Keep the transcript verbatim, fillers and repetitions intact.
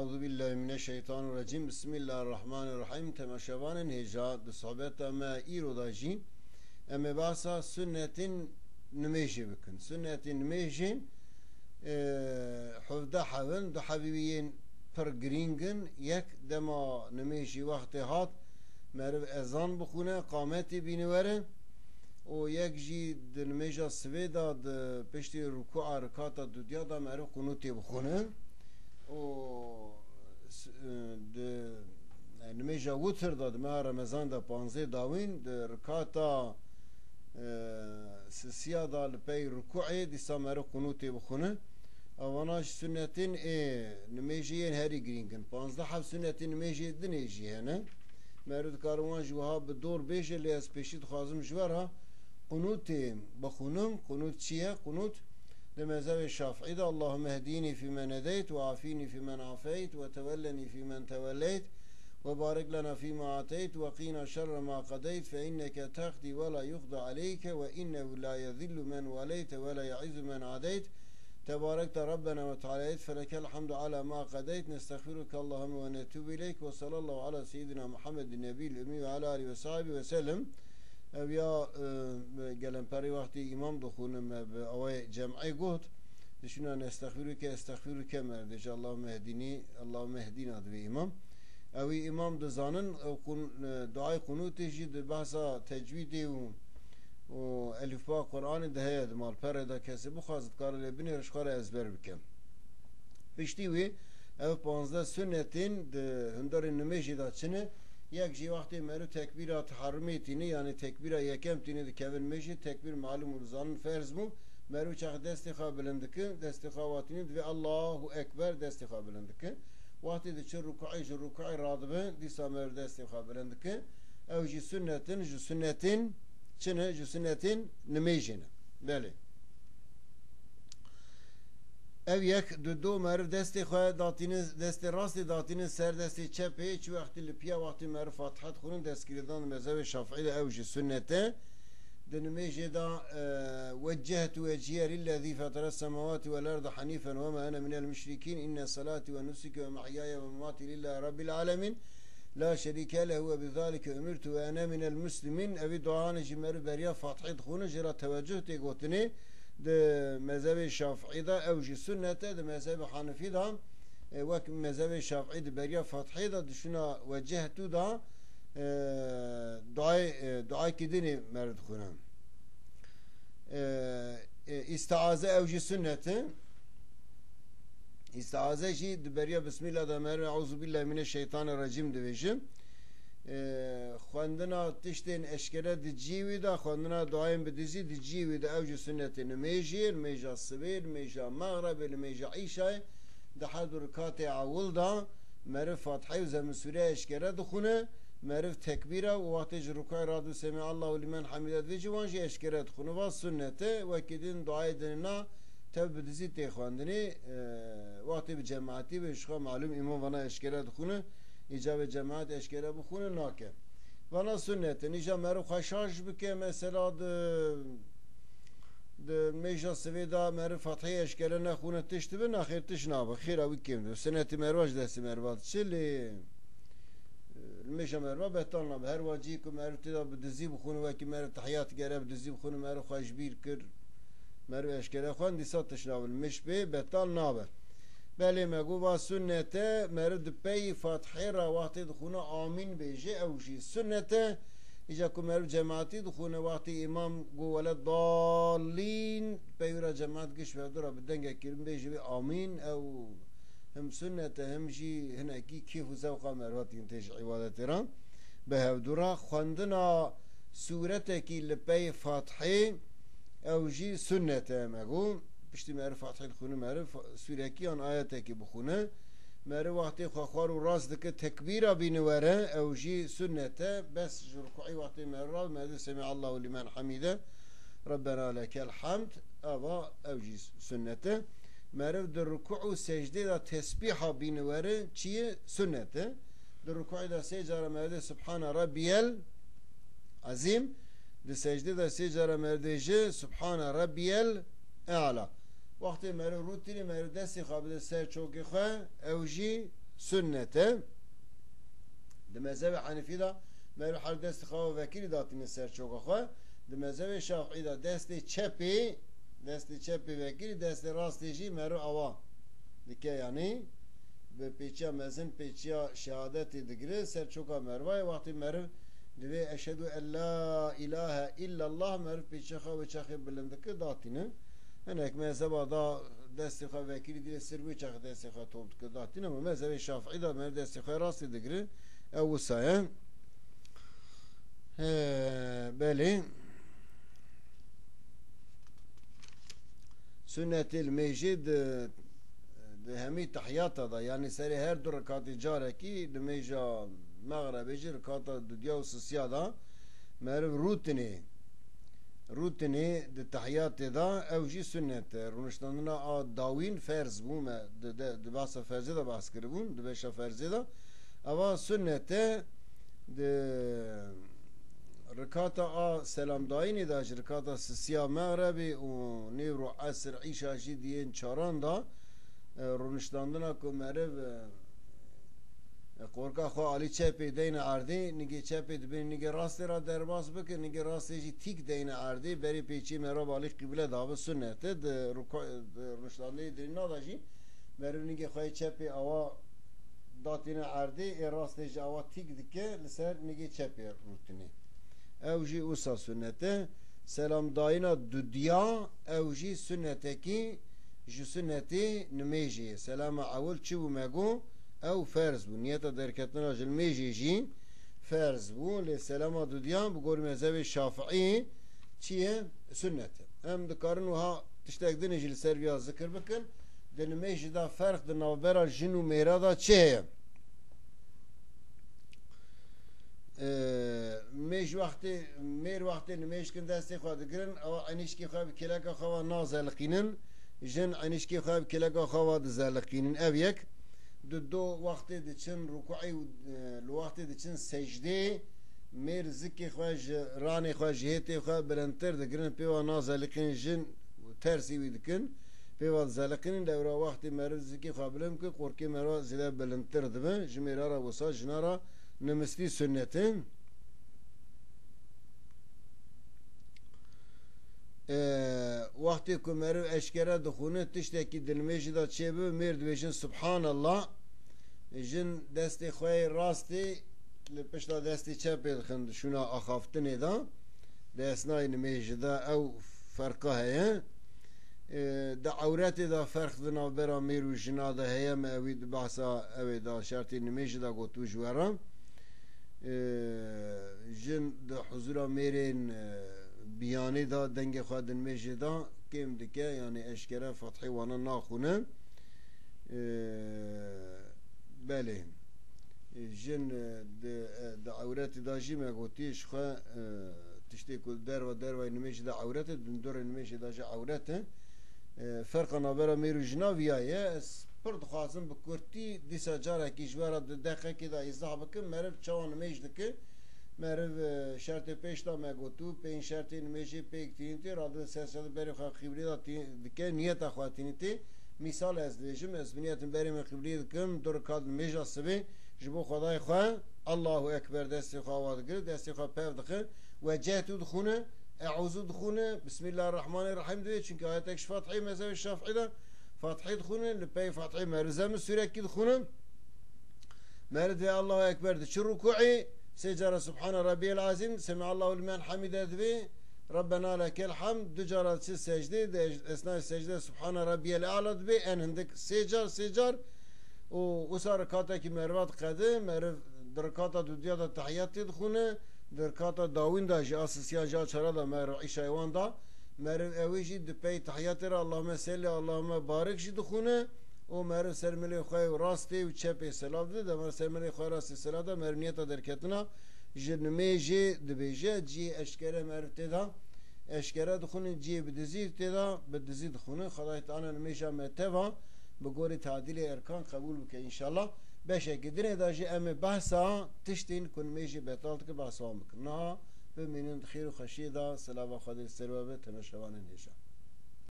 Eûzubillahimineşşeytanirrecîm. Bismillahirrahmanirrahîm. Temaşevanên hêja, di sohbeta me îro de jî em ê behsa sunnetên nimêjê bikin. Sunnetên nimêjê, e, hevdeh heb in, du hebî wî yên pir girîng in. Yek, dema nimêjî wextê hat, meriv ezan bixwîne, qametê bîne were. Û yek jî di nimêja sibê de, di piştî rukûa rikata dudiya de meriv qunûtê bixwîne. Û s-, e, di nimêja witir de, di meha Remezan de panzdeh dawîn, di rikata, e, sisiya de li pey rukûê dîsa meriv qunûtê bixwîne. Ewana ji sunnetên ê nimêjê yên herî girîng in. Panzdeh heb sunnetên nimêjê dinê jî hene. Meriv dikare wan ji wiha bi dor bêje, lê ez pêşî dixwazim ji we re qunûtê bixwînim. Qunût çi ye? Qunût di mezhebê Şafiî de: "Allahümme hdînî fîmen hedeyt ve afînî fîmen afeyt ve tevellenî fîmen tevelleyt ve barik lena fîma ateyt ve qîna şerre ma qedeyt fe inneke teqdî ve la yuqda aleyke ve innehu la yezillu men valeyte ve la yeizzu men adeyt." Tebarekte Rabbena ve Tealâ, felekel hamdu ala ma qedeyt, nestexfiruke Allahümme ve netûbü ileyk ve sallallahu ala seyyidina Muhammedin nebiyil ümmi ve ala alihi ve sahbihi ve sellem. Ev ya, e, gelemperî wextî îmam dixwîne me bi awayê cem'ê got, dişuna nestexfiruke, estexfiruke merdê ji Allahümme ehdini, Allahümme ehdina divê îmam. Ew îmam dizanin, ew qun-, e, duayê qunûtê jî di behsa tecwîdê û û elîfba Qur'anê de heye, di malperê de kesê bixwaz dikare lê binêre ji xwe re ezber bike. Piştî wê ev panzdeh sunnetên di hundarê nimêjê de çi ne? Yek jî wextê meriv tekbîra teherumê tîne, yanî tekbîra yekem tîne dikeve nimêjê, tekbîr malûm û dizanin ferz bû, meriv çaxê destê xwe bilind dike, destê xwe wa tîne divê Allahu Ekber destê xwe bilind dike. Wextê diçe rukûê, ji rukûê radibe, dîsa meriv destê xwe bilind dike. Ew jî sunnet in, ji sunnetên çi ne? Ji sunnetên nimêjê ne. Belê. Ev yek, du, du, meriv destê xwe datîne, destê rastê datîne ser destê çepê, çi wextî li piya, wextî meriv Fatiha dixwînin, destgirêdan di mezhebê Şafiî de ew jî sunnet e. Di nimêjê de, e, "Weccehtu wecihiye lillezî feteres semawati vel arda hanîfen ve ma ene minel muşrikîn, inne salati ve nusuki ve mahyaye ve mamati lillahi rabbil alemîn, la şerîke lehu ve bizalike umirtu ve ene minel muslimîn." Evî duanê jî meriv beriya Fatihê dixwîne, jê re tewecuh tê gotinê. Di mezhebê Şafiî de ew jî sunnet e, di mezhebê Hanifî de, e, wek mezhebê Şafiî di beriya Fatihê de dişuna wecehtu de, e, duayê, e, duayekî dinê meriv dixwîne. E, e, îstiaze ew jî sunnet e. Îstiaze jî di beriya Bismillah de meriv "Eûzubillahimineşşeytanirrecîm" dibêje. E, xwendina tiştên eşkere di cihê wî de, xwendina duayên bi dizî di cihê wî de, ew jî sunnetê nimêjê, nimêja sibê, nimêja mexrebê, nimêja îşayê, di her du rikatê ewil de meriv Fatihê û Zemmil Sûre eşkere dixwîne, meriv tekbîra û wextê ji rukûê radibe "Semîallahu lîmen hamîde" divê jî wan jî eşkere dixwîne. Va sunnet e, wekî din duayê dinê na tev bi dizî tê xwendinê, e, wextê bi cemaetî be, ji xwe malûm îmam vana eşkere dixwîne, îcabê cemaet eşkere bixwîne nake. Vana sunnet in. Îja meriv xwe şaş bike, mesela di, di mêja sivê de meriv Fatihê eşkere nexwîne tişt dibe, naxêr tişt nabe. Xêra wî kêm dibe. Sunnetê meriva ji destê meriva diçe, lê, e, li mêja meriva betal nabe. Her wacî ku meriv tê de bi dizî bixwîne, wekî meriv tehiyat gere bi dizî bixwîne, meriv xwe ji bîr kir, meriv eşkere xwend, dîsa tişt nabe. Li mêj pê betal nabe. Belê me got va sunnet e, meriv di pey Fatihê re wextê dixwîne amîn bêje, ew jî sunnet e. Îca ku meriv cemaetî dixwîne, wextê îmam got "wele dallîn", pey wî re cemaet giş bi hevdu re bi dengekî kirin bêje wê "amîn", ew him sunnet e, him jî hinekî kêf û zewqa meriva tîn tê ji îbadetê re. Bi hevdu re xwendina sûretekî li pey Fatihê, ew jî sunnet e, me got. Piştî meriv Fatihê dixwîne, meriv fa-, sûrekî yan ayetekî bixwîne. Meriv wextê xwe xwar û rast dike, tekbîra bîne were, ew jî sunnet e. Bes ji rukûê wextê meriv rabe, meriv "Semîallahu lîmen hamîde, Rabbena lekel hamd", eva ew jî sunnet e. Meriv di rukû û secdê de tesbîha bîne were, çi ye? Sunnet e. Di rukûê de sê cara meriv dê "Subhana Rabbiyel Azîm", di secdê de sê cara meriv dê jî "Subhana Rabbiyel E'la". Wextê meriv rûtînê, meriv destê xwe bide ser çokê xwe, ew jî sunnet e. Di mezhebê Henefî de meriv her destê xwe vekirî datîne ser çoka xwe. Di mezhebê Şafîî de destê çepê, destê çepê vekirî, destê rastê jî meriv awa dike, yanî bi pêçiya mezin, pêçiya şehadetê digire ser çoka merivayê. Wextê meriv divê eşhedû en la îlahe îllallah, meriv pêçiya xwe wê çaxê bilind dike, datîne. Hinek mezheba da destê xwe vekirî dîre ser wê çaxê destê xwe top dike, datîne, ama mezhebê Şafîî de meriv destê xwe rastê digire, ew wisa ye. He, belê. Sunnetê li mêjê di, di hemî tehiyata de, yanî serê her du rekatê carekî, di mêja mexrebê jî rekata dudiya û sisiya de meriv rûtinê, rûtinê di tehiyatê de, ew jî sunnet e. Rûniştandina a dawîn ferz bû, me di, de, di behsa ferzê de behs kiribûn, di beşa ferzê de. Eva sunnet e, di rikata a selamdayînê de ji rikata sisiya mexrebê û nêvro esr îşa jî diyên çaran de, e, rûniştandina ku meriv, e, qorka xwe alî çepê deyne erdê, nigê çepê dibên nigê rastê re derbas bikin, nigê rastê jî tîk deyne erdê, berê pêçiyê meriv alî qîble dabe sunnet e. Di ruku-, di rûniştandinê dirîna de jî meriv nigê xwe yê çepê awa datîne erdê, ê rastê jî awa tîk dike li ser nigê çepê rûtinê. Ew jî wisa sunnet e. Selamdayîna dudiya, ew jî sunnetekî ji sunnetê nimêjê ye. Selama ewil çi bû me got? Ew ferz bû. Niyeta derketina ji nimêjê jî ferz bû. Lê selama dudiya bi gorî mezhebê Şafiî çi ye? Sunnet e. Em dikarin wiha tiştek din jî li ser viya zikir bikin. Di nimêjê de ferq di navbera jin û mêra de çi heye? Ee, mêj wextê, mêr wextê nimêj dikin destê xwe digirin, ewa enîşkê xwe bi kêleka xwe ve nazeliqînin, jin enîşkê xwe bi kêleka xwe ve dizeliqînin. Ev yek. Di do wextê diçin rukûî û, e, li wextê diçin secdê, mêr zikê xwe ji ranê xwe, ji hêtê xwe bilindtir digirin, pê ve nazeliqînin, jin tersî wî dikin. Pê ve dizeliqînin, lewra wextê meriv zikê xwe bilind bike, qorkê meriv zêde bilindtir dibe. Ji mêra re wisa, jina re nimistî sunnet e. Ee, wextê ku meriv eşkere dixwîne, tiştekî di nimêjê de çêbibe, mêr dibêjin Subhanallah. Jin destê xwe yê rastê li pişta destê çepê dixin, di şûna axaftinê de, di esnayê nimêjê de ew ferqa heye. Ee, di ewretê de ferq di navbera mêr û jina de heye, me ewî di behsa ewê de şertê nimêjê de gotibû ji we re. Ee, jin di huzura mêrên, e, biyanê de dengê xwe di nimêjê de kêm dike, yanî eşkere Fatihê wana naxwîne. Ee, belê. Jin, e, di, e, di ewretê de jî me gotî ji xwe, e, tiştê ku derva, dervayê nimêjê de ewret e, di dundurê nimêjê de jî ewret e. E, ferqa navbera mêr û jina viya ye. Ez pir dixwazim bi kurtî dîsa carekî ji we re di deqekê de îzah bikim. Meriv çawa nimêj dike? Meriv, e, şertê pêş de me gotû, pênc şertê nimêjê pêk tînin tê, radibe ser ser berê xwe qîblê de tî-, dike, niyeta xwe tînin tê. Mîsal ez dibêjim, ez bi niyetin berê min qîblê dikim, du rekat nimêja sibê, ji bo Xwedayê xwe, Allahu Ekber, destê xwe awa digire, destê xwe pev dixe, Wecehtu dixwîne, Eûzu dixwîne, Bismillahirrahmanirrahîm divê, çunkî ayetek ji Fatihê mezhebê Şafîî de, Fatihê dixwîne, li pey Fatihê meriv Zemmi sûrekî dixwîne. Meriv divê Allahu Ekber, diçi rukûî, sê cara Subhane Rabbiyel Azîm, Semiallahu limen hamide divê, Rabbena lekel hamd, du cara diçi secdê, di esnayê secdê Subhane Rabbiyel A'la divê, en hindik sê car, sê car, û wisa rikatekî meriva diqede, meriv di rikata dudiya de tehiyatê dixwîne, di rikata dawîn de jî a sisiya jî a çara de meriv îşayê wan da, meriv ewê jî di pey tehiyatê re Allahümme selli, Allahümme barik jî dixwîne û meriv ser milê xwe û rastê û çepê selam dide, de meriv ser milê xwe rastê selam da, meriv niyeta derketina ji nimêjê dibêje, cihê eşkere meriv tê de eşkere dixwîne, cihê bi dizî tê de bi dizî dixwîne. Xwedayê Teala nimêja me teva bi gorî tadîlê erkan qebûl bike înşallah. Beşekî dinê de jî em ê behsa tiştên ku nimêjê betal dike behsa wan bikin. Niha bimînin di xêr û xweşiyê de, silava Xwedê li ser we be, temaşevanên hêja.